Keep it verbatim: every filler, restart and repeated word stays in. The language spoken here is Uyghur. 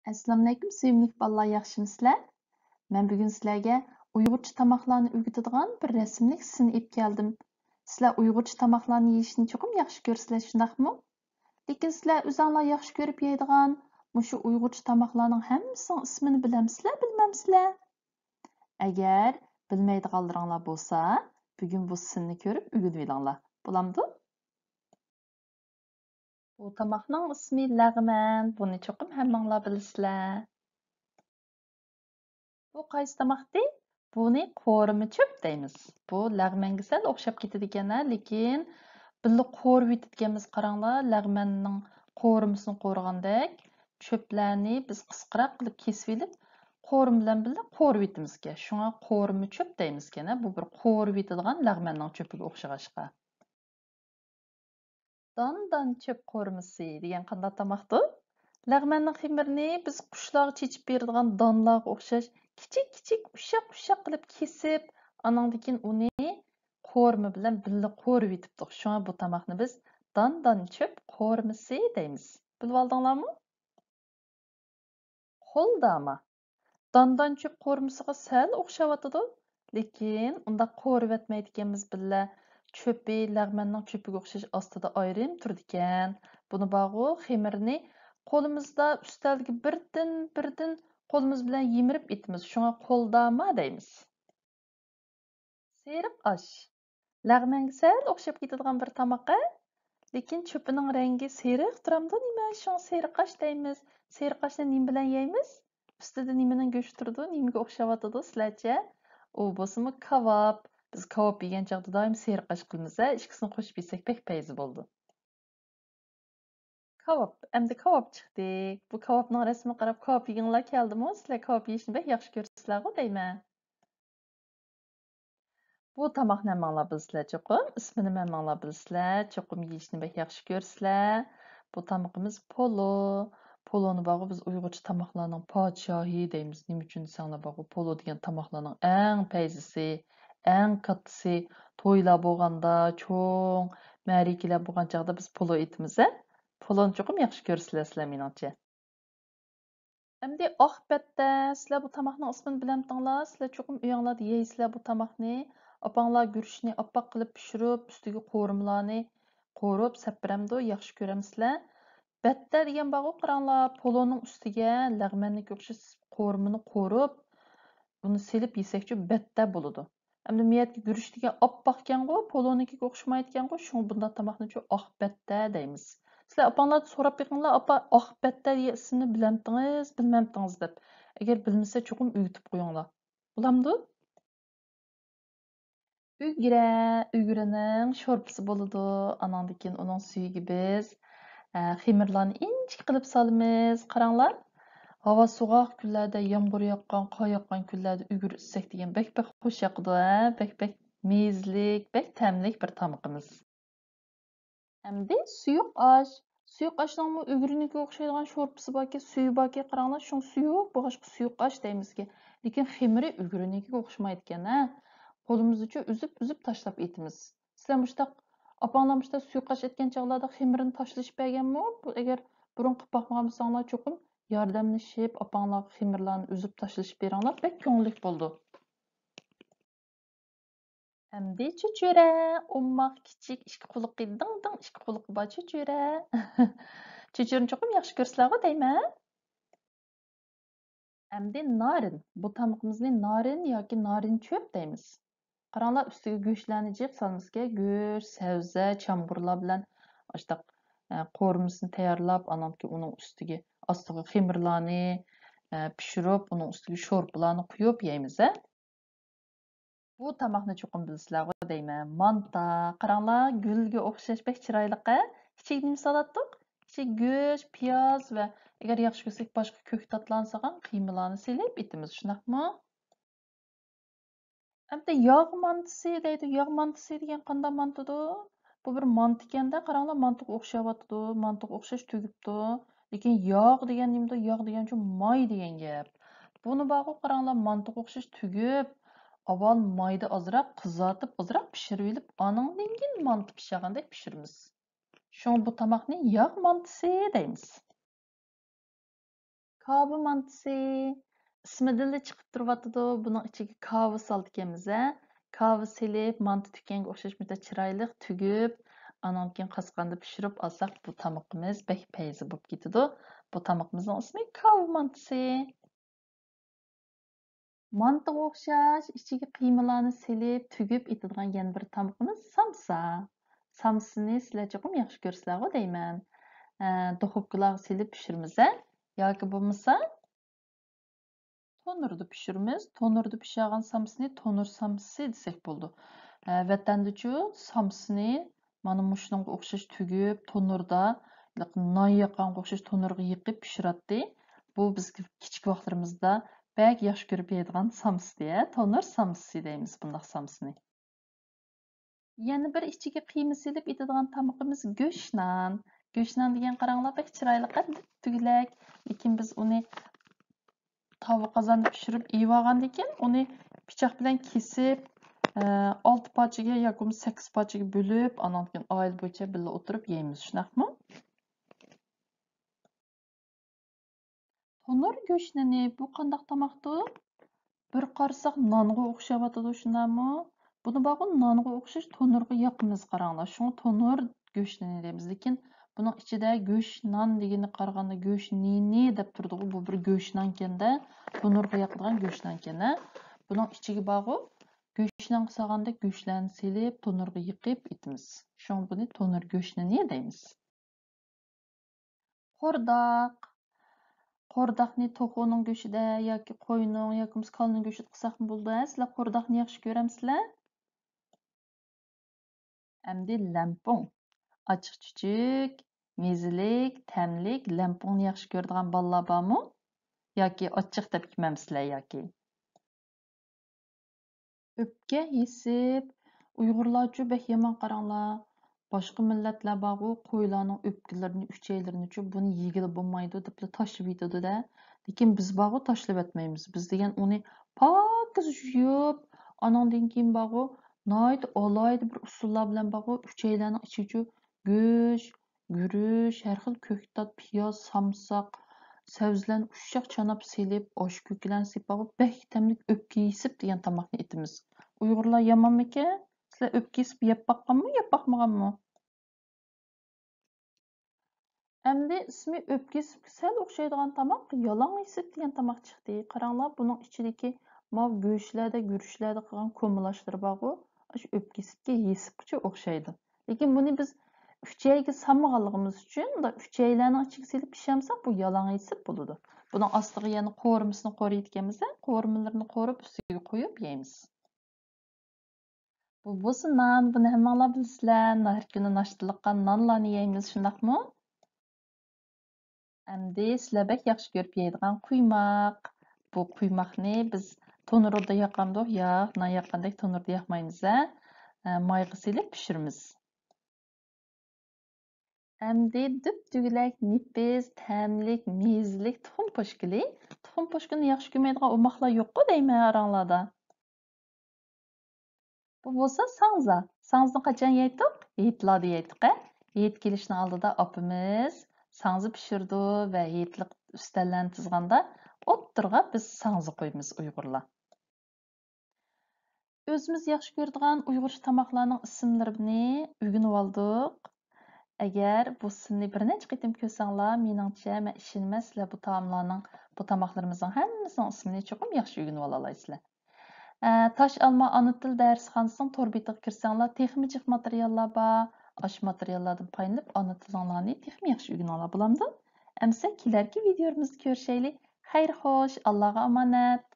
ئەسسالامۇئەلەيكۇم، سۆيۈملۈك بالىلار، ياخشىمۇسىلەر؟ مەن بۈگۈن سىلەرگە ئۇيغۇرچە تاماقلارنى ئۆگىتىدىغان بىر رەسىملىك سىن ئېلىپ كەلدىم. سىلەر ئۇيغۇرچە تاماقلارنى يېيىشنى چوقۇم ياخشى كۆرىسىلەر، شۇنداقمۇ؟ لېكىن سىلەر ئۆزۈڭلار ياخشى كۆرۈپ يەيدىغان مۇشۇ ئۇيغۇرچە تاماقلارنىڭ ھەممىسىنىڭ ئىسمىنى بىلەمسىلەر، بىلمەمسىلەر؟ ئەگەر بىلمەيدىغانلىرىڭلار بولسا، بۈگۈن بۇ سىننى كۆرۈپ ئۆگىنىۋېلىڭلار. بولامدۇ؟ بۇ تاماقنىڭ ئىسمى لەغمەن. بۇنى چوقۇم ھەممىڭلار بىلىسىلەر. بۇ قايسى تاماقتى؟ بۇنى قورۇما چۆپ دەيمىز. بۇ لەغمەنگە سەل ئوخشاپ كېتىدىكەن، ھە، لېكىن بىللە قورۇۋېتىدىكەنمىز. قاراڭلار، لەغمەننىڭ قورۇمىسىنى قورۇغاندەك، چۆپلەرنى بىز قىسقىراق قىلىپ كېسىۋېلىپ، قورۇما بىلەن بىللە قورۇۋېتىمىزكەن. شۇڭا قورۇما چۆپ دەيمىزكەن، ھە. بۇ بىر قورۇۋېتىدىغان لەغمەننىڭ چۆپىگە ئوخشىغاچقا. دان دان چۆپ قورۇمىسى دېگەن قانداق تاماقتۇ؟ لەغمەننىڭ خېمىرىنى بىز قۇشلارغا چېچىپ بېرىدىغان دانلارغا ئوخشاش كىچىك كىچىك، ئۇششاق ئۇششاق قىلىپ كېسىپ، ئاناندىن كېيىن ئۇنى قورۇما بىلەن بىللە قورۇۋېتىپتۇق. شۇڭا بۇ تاماقنى بىز دان دان چۆپ قورۇمىسى دەيمىز. بىلىۋالدىڭلارمۇ؟ قولداما. دان دان چۆپ قورۇمىسىغا سەل ئوخشاۋاتىدۇ، لېكىن ئۇنداق قورۇۋەتمەيدىكەنمىز بىللە. چۆپى لەغمەننىڭ چۆپىگە ئوخشاش ئاستىدا ئايرىم تۇرىدىكەن. بۇنى بارغۇ، خېمىرنى قولىمىزدا ئۈستەلگە بىردىن بىردىن قولىمىز بىلەن يىمىرىپ ئېتىمىز. شۇڭا قولداما دەيمىز. سېرىق ئاش. لەغمەنگە سەل ئوخشاپ كېتىدىغان بىر تاماق، ھە؟ لېكىن چۆپىنىڭ رەڭگى سېرىق تۇرامدۇ نېمە؟ شۇڭا سېرىق ئاش دەيمىز. سېرىق ئاشنى نېمە بىلەن يەيمىز؟ ئۈستىدە نېمىنىڭ گۆشى تۇرىدۇ؟ نېمىگە ئوخشاۋاتىدۇ سىلەرچە؟ ئۇ بولسىمۇ كاۋاپ. بىز كاۋاپ يېگەن چاغدا دائىم سېرىق ئاش قىلىمىز، ھە؟ ئىككىسىنى قوشۇپ يېسەك بەك پەيزى بولىدۇ. كاۋاپ. ئەمدى كاۋاپ چىقتى. بۇ كاۋاپنىڭ رەسىمىگە قاراپ كاۋاپ يېگۈڭلار كەلدىمۇ؟ سىلەر كاۋاپ يېيىشنى بەك ياخشى كۆرىسىلەرغۇ دەيمەن. بۇ تاماقنى ھەممىڭلار بىلىسىلەر چوقۇم. ئىسمىنىمۇ ھەممىڭلار بىلىسىلەر. چوقۇم يېيىشنى بەك ياخشى كۆرىسىلەر. بۇ تامىقىمىز پولۇ. پولۇنى بارغۇ بىز ئۇيغۇرچە تاماقلارنىڭ پادىشاھى دەيمىز. نېمە ئۈچۈن دېسەڭلار بارغۇ، پولۇ دېگەن تاماقلارنىڭ ئەڭ پەيزىسى، ئەڭ كاتتىسى. تويلار بولغاندا، چوڭ مەرىكىلەر بولغان چاغدا بىز پولۇ ئېتىمىز، ھە؟ پولۇنى چوقۇم ياخشى كۆرىسىلەر سىلەر مېنىڭچە. ئەمدى ئاق بەتتە. سىلەر بۇ تاماقنىڭ ئىسمىنى بىلەمتىڭلار؟ سىلەر چوقۇم ئۆيۈڭلاردا يەيسىلەر بۇ تاماقنى. ئاپاڭلار گۈرۈچنى ئاپئاق قىلىپ پىشۇرۇپ، ئۈستىگە قورۇمىلارنى قورۇپ سەپ بېرەمدۇ؟ ياخشى كۆرەمسىلەر؟ بەتتە دېگەن بارغۇ، قاراڭلار، پولۇنىڭ ئۈستىگە لەغمەننىڭكى ئوخشاش قورۇمىنى قورۇپ، ئۇنى سېلىپ يېسەكچۇ بەتتە بولىدۇ. ئەمدى مىيەتكە گۈرۈچ دېگەن ئاپئاقكەنغۇ، پولۇنىڭكىگە ئوخشىمايدىكەنغۇ، شۇڭا بۇنداق تاماقنىچۇ ئاق بەتتە دەيمىز. سىلەر ئاپاڭلاردىن سوراپ بېقىڭلار، ئاپا، ئاق بەتتە دېگەن ئىسىمنى بىلەمتىڭىز، بىلمەمتىڭىز دەپ. ئەگەر بىلمىسە چوقۇم ئۆگىتىپ قويۇڭلار. بولامدۇ؟ ئۈگرە، ئۈگرىنىڭ شورپىسى بولىدۇ. ئاناندىن كېيىن ئۇنىڭ سۈيىگە بىز، ئە، خېمىرلارنى ئىنچىكە قىلىپ سالىمىز. قاراڭلار، ھاۋا سوغۇق كۈنلەردە، يامغۇر ياغقان، قار ياغقان كۈنلەردە ئۈگرە ئىچسەك دېگەن بەك، بەك خوش ياقىدۇ، ھە؟ بەك، بەك مېزىلىك، بەك تەملىك بىر تامىقىمىز. ئەمدى سۇيۇق ئاش. سۇيۇق ئاشنىڭمۇ ئۈگرىنىڭكىگە ئوخشايدىغان شورپىسى باركەن، سۈيى باركەن، قاراڭلار، شۇڭا سۇيۇق بولغاچقا سۇيۇق ئاش دەيمىزكەن. لېكىن خېمىرى ئۈگرىنىڭكىگە ئوخشىمايدىكەن، ھە. قولىمىزنىچۇ ئۈزۈپ، ئۈزۈپ تاشلاپ ئېتىمىز. سىلەر مۇشتاق، ئاپاڭلار مۇشتاق سۇيۇق ئاش ئەتكەن چاغلاردا خېمىرىنى تاشلىشىپ بەرگەنمۇ؟ بۇ ئەگەر بۇرۇن قىلىپ باقمىغان بولساڭلار، چوقۇم ياردەملىشىپ، ئاپاڭلارغا خېمىرلارنى ئۈزۈپ تاشلىشىپ بېرىڭلار، بەك كۆڭۈللۈك بولىدۇ. ئەمدى چۆچۈرە، ئوماق، كىچىك، ئىككى قۇلىقى دىڭ دىڭ، ئىككى قۇلىقى بار چۆچۈرە. چۆچۈرىنى چوقۇم ياخشى كۆرىسىلەرغۇ دەيمەن. ئەمدى نارىن. بۇ تامىقىمىزنى نارىن ياكى نارىن چۆپ دەيمىز. قاراڭلار، ئۈستىگە گۆشلەرنى جىق سالىمىزكەن، گۆش، سەۋزە، چامغۇرلار بىلەن ئاشتاق، ئە، قورۇمىسىنى تەييارلاپ، ئانان كېيىن ئۇنىڭ ئۈستىگە، ئاستىغا خېمىرلارنى، ئە، پىشۇرۇپ، ئۇنىڭ ئۈستىگە شورپىلارنى قۇيۇپ يەيمىز، ھە. بۇ تاماقنى چوقۇم بىلىسىلەرغۇ دەيمەن. مانتا. قاراڭلار، گۈلگە ئوخشاش بەك چىرايلىق، ھە؟ ئىچىگە نېمە سالاتتۇق؟ ئىچىگە گۆش، پىياز ۋە ئەگەر ياخشى كۆرسەك باشقا كۆكتاتلارنى سالغان قىيمىلارنى سېلىپ ئېتىمىز، شۇنداقمۇ؟ ئەمدى ياغ مانتىسى دەيدۇ. ياغ مانتىسى دېگەن قانداق مانتىدۇ؟ بۇ بىر مانتا ئىكەندە، قاراڭلار، مانتىغا ئوخشاۋاتىدۇ. مانتىغا ئوخشاش تۈگۈپتۇ. لېكىن ياغ دېگەن نېمىدۇ؟ ياغ دېگەنچۇ ماي دېگەن گەپ. بۇنى بارغۇ، قاراڭلار، مانتىغا ئوخشاش تۈگۈپ، ئاۋۋال مايدا ئازراق قىزارتىپ، ئازراق پىشۇرۇۋېلىپ، ئانىڭدىن كېيىن مانتا پىشۇرغاندەك پىشۇرىمىز. شۇڭا بۇ تاماقنى ياغ مانتىسى دەيمىز. كاۋا مانتىسى. ئىسمىدىنلا چىقىپ تۇرۇۋاتىدۇ، بۇنىڭ ئىچىگە كاۋا سالىدىكەنمىز ھە. كاۋا سېلىپ، مانتا تۈگكەنگە ئوخشاش مۇشۇنداق چىرايلىق تۈگۈپ، ئانان كېيىن قاسقاندا پىشۇرۇپ ئالساق، بۇ تامىقىمىز بەك پەيزى بولۇپ كېتىدۇ. بۇ تامىقىمىزنىڭ ئىسمى كاۋا مانتىسى. مانتىغا ئوخشاش ئىچىگە قىيمىلارنى سېلىپ تۈگۈپ ئېتىدىغان يەنە بىر تامىقىمىز سامسا. سامسىنى سىلەر چوقۇم ياخشى كۆرىسىلەرغۇ دەيمەن. ئە، دۇخوپكىلارغا سېلىپ پىشۇرىمىز ھە. ياكى بولمىسا تونۇردا پىشۇرىمىز. تونۇردا پىشۇرغان سامسىنى تونۇر سامسىسى دېسەك بولىدۇ. ئە، ۋەتەندىچۇ سامسىنى مانا مۇشۇنىڭغا ئوخشاش تۈگۈپ، تونۇردا، نان ياققانغا ئوخشاش تونۇرغا يېقىپ پىشۇراتتى. بۇ بىز كىچىك ۋاقىتلىرىمىزدا بەك ياخشى كۆرۈپ يەيدىغان سامسىتى، تونۇر سامسىسى دەيمىز بۇنداق سامسىنى. يەنە بىر ئىچىگە قىيما سېلىپ ئېتىدىغان تامىقىمىز گۆشنان. گۆشنان دېگەن قاراڭلار بەك چىرايلىق، دۈپدۈگىلەك. لېكىن بىز ئۇنى تاۋا قازاندا پىشۇرۇپ ئېيىۋالغاندىن كېيىن، ئۇنى پىچاق بىلەن كېسىپ، ئە، ئالتە پارچىگە ياكى بولمىسا سەككىز پارچىگە بۆلۈپ، ئانان كېيىن ئائىلە بويىچە بىللە ئولتۇرۇپ يەيمىز، شۇنداقمۇ؟ تونۇر گۆشنىنى بۇ قانداق تاماقتۇ؟ بىر قارىساق نانغا ئوخشاۋاتىدۇ، شۇنداقمۇ؟ بۇنى بارغۇ نانغا ئوخشاش تونۇرغا ياقىمىز، قاراڭلار. شۇڭا تونۇر گۆشنىنى دەيمىز. لېكىن بۇنىڭ ئىچىدە گۆش نان دېگىنى قارىغاندا گۆش نېنى دەپ تۇرىدىغۇ، بۇ بىر گۆش نانكەندە، تونۇرغا ياقىدىغان گۆش نانكەن ھە. بۇنىڭ ئىچىگە بارغۇ گۆش نانغا سالغاندەك گۆشلەرنى سېلىپ، تونۇرغا يېقىپ ئېتىمىز. شۇڭا بۇنى تونۇر گۆشنىنى دەيمىز. قورداق. قورداقنى توخۇنىڭ گۆشىدە ياكى قوينىڭ ياكى بولمىسا كالىنىڭ گۆشىدە قىلساقمۇ بولىدۇ ھە. سىلەر قورداقنى ياخشى كۆرەمسىلەر؟ ئەمدى لەمپۇڭ. ئاچچىق چۈچۈك، مېزىلىك، تەملىك لەمپۇڭنى ياخشى كۆرىدىغان بالىلار بارمۇ؟ ياكى ئاچچىق دەپ يېمەمسىلەر ياكى؟ ئۆپكە يېسىپ، ئۇيغۇرلارچۇ بەك يامان قاراڭلار. باشقا مىللەتلەر بارغۇ، قويلارنىڭ ئۆپكىلىرىنى، ئۈچەيلىرىنىچۇ، بۇنى يېگىلى بولمايدۇ دەپلا تاشلىۋېتىدۇ-دە. لېكىن بىز بارغۇ، تاشلىۋەتمەيمىز. بىز دېگەن ئۇنى پاكىز يۇيۇپ، ئانىڭدىن كېيىن بارغۇ، ناھايىتى ئالاھىدە بىر ئۇسۇللار بىلەن بارغۇ، ئۈچەيلەرنىڭ ئىچىگىچۇ گۆش، گۈرۈچ، ھەر خىل كۆكتات، پىياز، سامساق، سەۋزىلەرنى ئۇششاق چاناپ سېلىپ، ئاش كۆكىلەرنى سېلىپ بارغۇ، بەك تەملىك ئۆپكە يېسىپ دېگەن تاماقنى ئېتىمىز. ئۇيغۇرلار يامانمىكەن؟ سىلەر ئۆپكە يېسىپ يەپ باققانمۇ، يەپ باقمىغانمۇ؟ ئەمدى ئىسمى ئۆپكە يېسىپكە سەل ئوخشايدىغان تاماق يالاڭ يېسىپ دېگەن تاماق چىقتى. قاراڭلار، بۇنىڭ ئىچىدىكى ماۋۇ گۆشلەردە، گۈرۈچلەردە قىلغان كومىلاشلىرى بارغۇ، ئاشۇ ئۆپكە يېسىپكە، يېسىپكىچە ئوخشايدۇ. لېكىن بۇنى بىز ئۈچەيگە سالمىغانلىقىمىز ئۈچۈن، مۇنداق ئۈچەيلەرنىڭ ئىچىگە سېلىپ پىشۇرساق، بۇ يالاڭ يېسىپ بولىدۇ. بۇنىڭ ئاستىغا يەنە قورۇمىسىنى قورۇيدىكەنمىز، قورۇمىلىرىنى قورۇپ ئۈستىگە قويۇپ يەيمىز. بۇ بولسا نان، بۇنى ھەممىڭلار بىلىسىلەر، ھەر كۈنى ناشتىلىققا نانلارنى يەيمىز، شۇنداقمۇ؟ ئەمدى سىلەر بەك ياخشى كۆرۈپ يەيدىغان قۇيماق. بۇ قۇيماقنى بىز تونۇردا ياقامدۇق؟ ياق، نان ياققاندەك تونۇردا ياقمايمىز ھە. ئە، مايغا سېلىپ پىشۇرىمىز. ئەمدى دۈپدۈگىلەك نېپىز، تەملىك، مېزىلىك تۇخۇم پوشكىلى. تۇخۇم پوشكىلىنى ياخشى كۆرمەيدىغان ئوماقلار يوققۇ دەيمەن ئاراڭلاردا. بۇ بولسا ساڭزا. ساڭزىنى قاچان يەيتتۇق؟ ھېيتلاردا يەيتتۇق ھە. ھېيت كېلىشنىڭ ئالدىدا ئاپىمىز ساڭزا پىشۇرىدۇ ۋە ھېيتلىق ئۈستەللەرنى تىزغاندا ئوتتۇرىغا بىز ساڭزا قويىمىز ئۇيغۇرلار. ئۆزىمىز ياخشى كۆرىدىغان ئۇيغۇرچە تاماقلارنىڭ ئىسىملىرىنى ئۆگىنىۋالدۇق. ئەگەر بۇ سىننى بىر نەچچە قېتىم كۆرسەڭلار، مېنىڭچە، مەن ئىشىنىمەن، سىلەر بۇ تائاملارنىڭ، بۇ تاماقلىرىمىزنىڭ ھەممىسىنىڭ ئىسمىنى چوقۇم ياخشى ئۆگىنىۋالالايسىلەر. ئە، تاش ئالما ئانا تىل دەرسخانىسىنىڭ تور بېتىغا كىرسەڭلار، تېخىمۇ جىق ماتېرىياللار بار. ئاشۇ ماتېرىياللاردىن پايدىلىنىپ، ئانا تىلىڭلارنى تېخىمۇ ياخشى ئۆگىنىڭلار، بولامدۇ؟ ئەمىسە، كېلەركى ۋىدىيولىرىمىزدا كۆرۈشەيلى. خەير خوش، ئاللاغا ئامانەت.